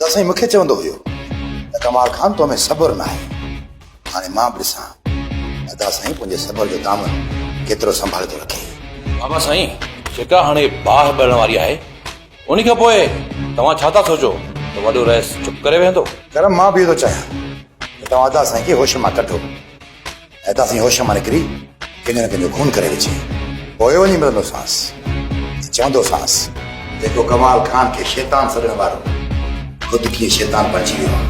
ادا سائين مون کي چوندو هيو ته ڪمال خان تو ۾ صبر ناهي. هاڻي مان به ڏسان ته ادا سائين پنهنجي صبر جو دامن ڪيترو سنڀالي ٿو رکي. بابا سائين جيڪا هاڻي باهه ٻرڻ واري آهي انهي کان پوء توهان ڇا ٿا سوچو ته وڏو رئيس چپ ڪري ويهندو؟ ڪرم مان به اهو ٿو چاهيان ته توهان ادا سائين کي هوش مان ڪڍو. ادا سائين هوش مان نڪري ڪنهن جو نه ڪنهن جو خون ڪري وجهي. پوء وڃي ملندوسانس ۽ چوندوسانس. جيڪو ڪمال خان کي شيطان سڏڻ وارو خود ڪيئن شيطان بڻجي ويو آهي.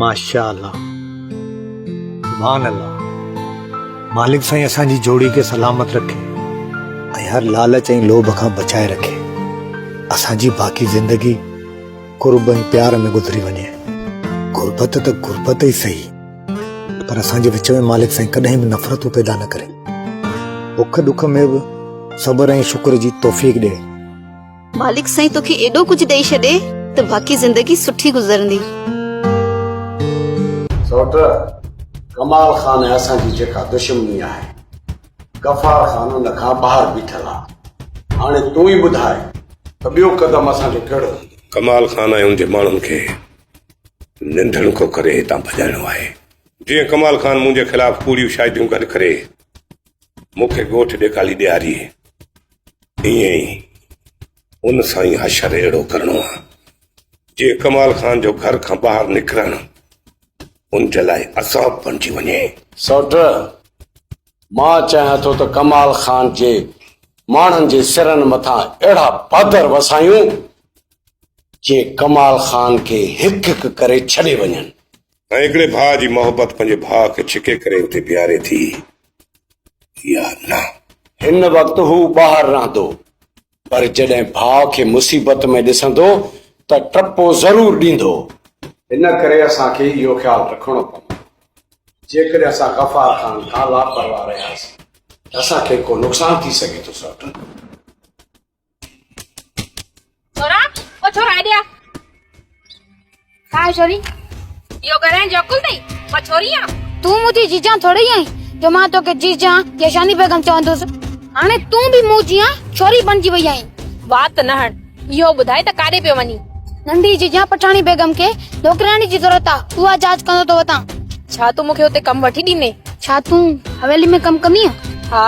ماشاء الله سبحان الله مالڪ سائين اسان جي جوڙي کي سلامت رکي ۽ هر لالچ ۽ لوڀ کان بچائي رکي اسان جي باقي زندگي قرب ۽ پيار ۾ گذري وڃي غربت ته غربت ئي سهي پر اسان جي وچ ۾ مالڪ سائين ڪڏهن به نفرتون پيدا نه ڪري بک ڏک ۾ به صبر ۽ شڪر جي توفيق ڏي. مالڪ سائين توکي ايڏو ڪجهه ڏئي ڇڏي ته باقي زندگي سٺي گذرندي. سئوٽ، ڪمال خان ۽ اسان جي جيڪا دشمني آهي، غفار خان ان کان ٻاهر بيٺل آ. هاڻي تون ئي ٻڌاء ته ٻيو قدم اسان جو ڪهڙو هوندو؟ ڪمال خان ۽ ان جي ماڻهن کي ننڌڻڪو ڪري هتان ڀڄائڻو آهي. جيئن ڪمال خان منهنجي خلاف ڪوڙيون شاهديون گڏ ڪري مون کي ڳوٺ ڏيکالي ڏياري، ائين ئي ان سان ئي حشر اهڙو ڪرڻو آ، جيئن ڪمال خان جو گهر کان ٻاهر نڪرڻ ان جي لاء عذاب بڻجي وڃي. سئوٽ، مان چاهيان ٿو ته ڪمال خان جي ماڻهن جي سرن مٿان اهڙا پادر وسايون، جيئن ڪمال خان کي هڪ هڪ ڪري ڇڏي وڃن. ۽ هڪڙي ڀاء جي محبت پنهنجي ڀاء کي ڇڪي ڪري اتي بيهاري ٿي يا نه؟ هن وقت هو ٻاهر رهندو، پر جڏهن ڀاء کي مصيبت ۾ ڏسندو ته ٽپو ضرور ڏيندو. ان ڪري اسان کي اهو خيال رکڻو پوندو، جيڪڏهن اسان غفار خان کان لاپرواهه رهياسين ته اسان کي ڪو نقصان ٿي سگهي ٿو سئوٽ. ڇورا او ڇورا هيڏي آ. ڇا آهي ڇوري؟ اهو ڳالهائڻ جو عقل اٿئي؟ مان ڇوري آهيان. تون منهنجي جيجان ٿوري آهين جو مان توکي جيجان يا شاني بيگم چوندس. هاڻي تون به مون جيان ڇوري بڻجي وئي آهين. وات نه هڻ. اهو ٻڌاء ته ڪاڏي پيو وڃين؟ ننڍي جيجان پٺاڻي بيگم کي نوڪرياڻي جي ضرورت آ، اها جاچ ڪندو ٿو وتان. ڇا تون مون کي اتي ڪم وٺي ڏيندين؟ ڇا تون حويلي ۾ ڪم ڪندينء؟ ها،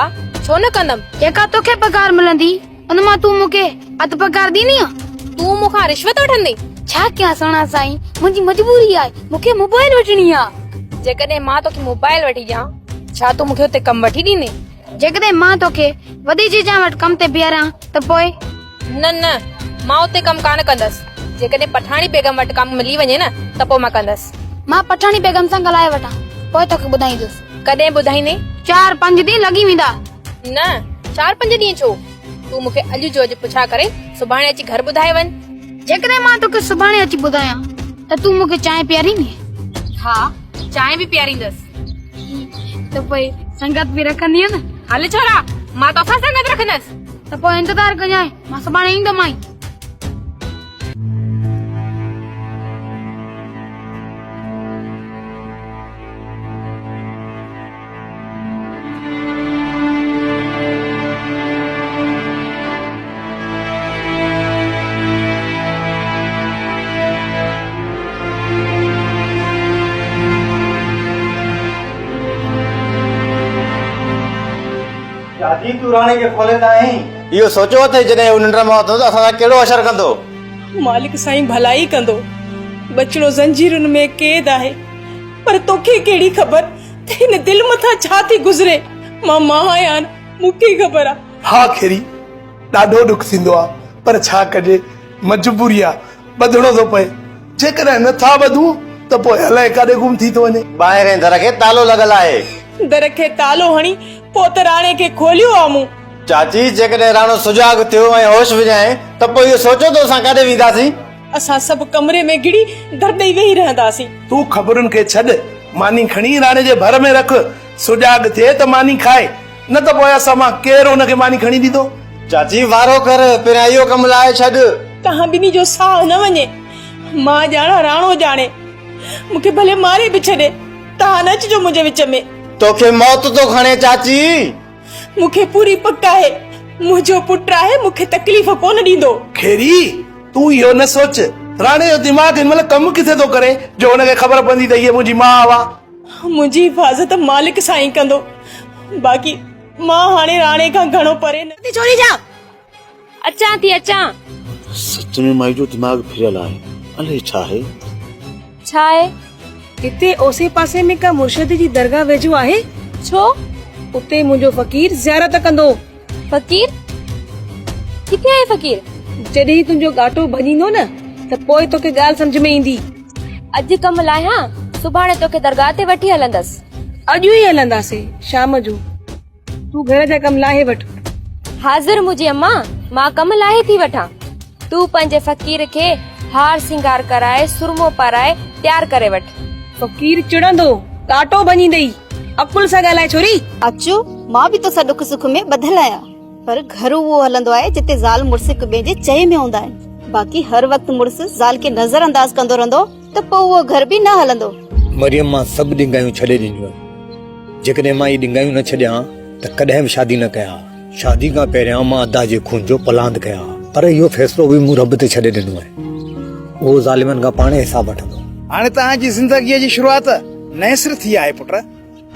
ڇو نه ڪندم. جيڪا توکي پگهار ملندي، ان مان تون مون کي اڌ پگهار ڏيندينء؟ تون مون کان رشوت وٺندين؟ ڇا ڪيان سهڻا سائين، منهنجي مجبوري آهي، مون کي موبائل وٺڻي آ. جيڪڏهن مان توکي موبائل وٺي ڏيان، ڇا تون مون کي اتي ڪم وٺي ڏيندين؟ جيڪڏهن مان توکي وڏي جيجان وٽ ڪم تي بيهاريان ته پوء؟ نه نه، مان اتي ڪم ڪانه ڪندس. جيڪڏهن پٺاڻي بيگم وٽ ڪم ملي وڃي نه ته پوء مان ڪندس. مان پٺاڻي بيگم سان ڳالهائي وٺان، پوء توکي ٻڌائيندس. ڪڏهن ٻڌائيندين؟ چار پنج ڏينهن لڳي ويندا. نه، چار پنج ڏينهن ڇو؟ تون مون کي اڄ جو اڄ پڇا ڪري سڀاڻي اچي گهر ٻڌائي وڃ. جيڪڏهن مان توکي سڀاڻي اچي ٻڌايان ته تون مون کي چانهه پياريندين؟ ها، چانهه به پياريندس. ته پوء سنگت به رکندينء نه؟ هل ڇورا، مان توسان سنگت رکندس. ته پوء انتظار ڪجانء، مان سڀاڻي ايندومانء. چاچي تون راڻي کي کوليندا آهين. اهو سوچيو اٿئي جڏهن هو ننڊ مان اٿندو ته اسان سان ڪهڙو حشر ڪندو. مالڪ سائين ڀلائي ڪندو. ٻچڙو زنجيرن ۾ قيد آهي. پر توکي ڪهڙي خبر ته هن دل مٿان ڇا ٿي گذري. مان ماء آهيان مون کي خبر آ. ها کيري ڏاڍو ڏک ٿيندو آ پر ڇا ڪجي مجبوري آ ٻڌڻو ٿو پئي. جيڪڏهن نه ٿا ٻڌون ته پوء الائي ڪاڏي گم ٿي ٿو وڃي. ٻاهرين در کي تالو لڳل آهي. در کي تالو هڻي پوء ته راڻي کي کوليو آ مون. چاچي، جيڪڏهن راڻو سجاڳ ٿيو ۽ هوش وڃائي ته پوء اهو سوچيو ته اسان ڪاڏي وينداسين؟ اسان سڀ ڪمري ۾ گهڙي در ڏئي ويهي رهنداسين. تون خبرن کي ڇڏ، ماني کڻي راڻي جي ڀر ۾ رک، سجاڳ ٿئي ته ماني کائي، نه ته پوء اسان مان ڪير هن کي ماني کڻي ڏيندو؟ چاچي، وارو ڪر، پهريان اهو ڪم لاهي ڇڏ. توهان ٻنهي جو ساهه نه وڃي. مان ڄاڻان راڻو ڄاڻي. مون کي ڀلي ماري به ڇڏي، توهان نه اچجو منهنجي وچ ۾. توکي موت ٿو کڻي چاچي. مون کي پوري پڪ آهي، منهنجو پٽ آهي، مون کي تڪليف ڪونه ڏيندو. خيري، تون اهو نه سوچ، راڻي جو دماغ هن مهل ڪم ڪٿي ٿو ڪري جو هن کي خبر پوندي ته هيء منهنجي ماء آ. منهنجي حفاظت مالڪ سائين ڪندو، باقي مان هاڻي راڻي کان گهڻو پري نه. ٿي ڇوري جا. اچان ٿي اچان. سچ ۾ مائي جو دماغ ڦريل آهي، الائي ڇا آهي؟ ڇا آهي؟ هتي اوسي پاسي ۾ ڪا مرشد جي درگاهه ويجهو آهي؟ ڇو؟ اتي منهنجو فقير زيارت ڪندو. فقير؟ ڪٿي آهي فقير؟ جڏهن تنهنجو ڳاٽو ڀڃيندو نه ته پوء توکي ڳالهه سمجهه ۾ ايندي. اڄ ڪم لاهيان، سڀاڻي توکي درگاهه تي وٺي هلندس. اڄ ئي هلنداسين شام جو. تون گهر جا ڪم لاهي وٺ. حاضر منهنجي امان، مان ڪم لاهي ٿي وٺان. تون پنهنجي فقير کي هار سينگار ڪرائي، سرمو پارائي تيار ڪري وٺ. فقير چڙندو، ڳاٽو ڀڃيندئي. عقل سان ڳالهاء ڇوري. اچو، مان به توسان ڏک سک ۾ ٻڌل آهيان. پر گهر اهو هلندو آهي جتي زال مڙس هڪ ٻئي جي چئي ۾ هوندا آهن. باقي هر وقت مڙس زال کي نظر انداز ڪندو رهندو ته پوء اهو گهر به نه هلندو. مريم مان سڀ ڏنگايون ڇڏي ڏنيون آهن. جيڪڏهن مان اهي ڏنگايون نه ڇڏيان ها ته ڪڏهن به شادي نه ڪيان ها. شادي کان پهريان مان ادا جي خون جو پلاند ڪيان ها. پر اهو فيصلو به مون رب تي ڇڏي ڏنو آهي. اهو ظالمن کان پاڻهي حساب وٺندو. هاڻي توهان جي زندگيء جي شروعات نئين سر ٿي آهي پٽ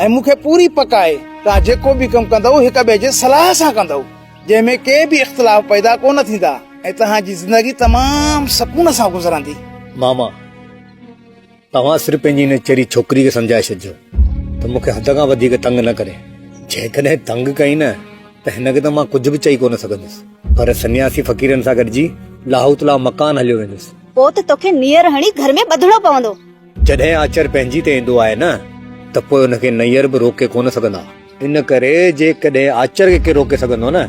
۽ مون کي پوري پڪ آهي توهان جيڪو به ڪم ڪندؤ هڪ ٻئي جي صلاح سان ڪندؤ جنهن ۾ ڪي به اختلاف پيدا ڪونه ٿيندا ۽ توهان جي زندگي تمام سڪون سان گذرندي. ماما! توهان صرف پنهنجي هن چري ڇوڪري کي سمجهائي ڇڏجو ته مون کي حد کان وڌيڪ تنگ نه ڪري. جيڪڏهن تنگ ڪئي نه ته هن کي ته مان ڪجهه به چئي ڪونه سگهندس. پر سنياسي فقيرن سان گڏجي لاهوت لا مڪان هليو ويندس. پوء ته توکي نيئر هڻي گهر ۾ ٻڌڻو پوندو. جڏهن آچر پنهنجي تي ايندو آهي نه ته پوء ان کي نيئر به روڪي ڪونه سگهندا. ان ڪري جيڪڏهن آچر کي ڪير روڪي سگهندو نه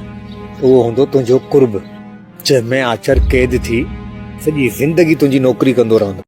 ته اهو هوندو تنهنجو قرب. جنهن ۾ آچر قيد ٿي سڄي زندگي تنهنجي نوڪري ڪندو رهندو.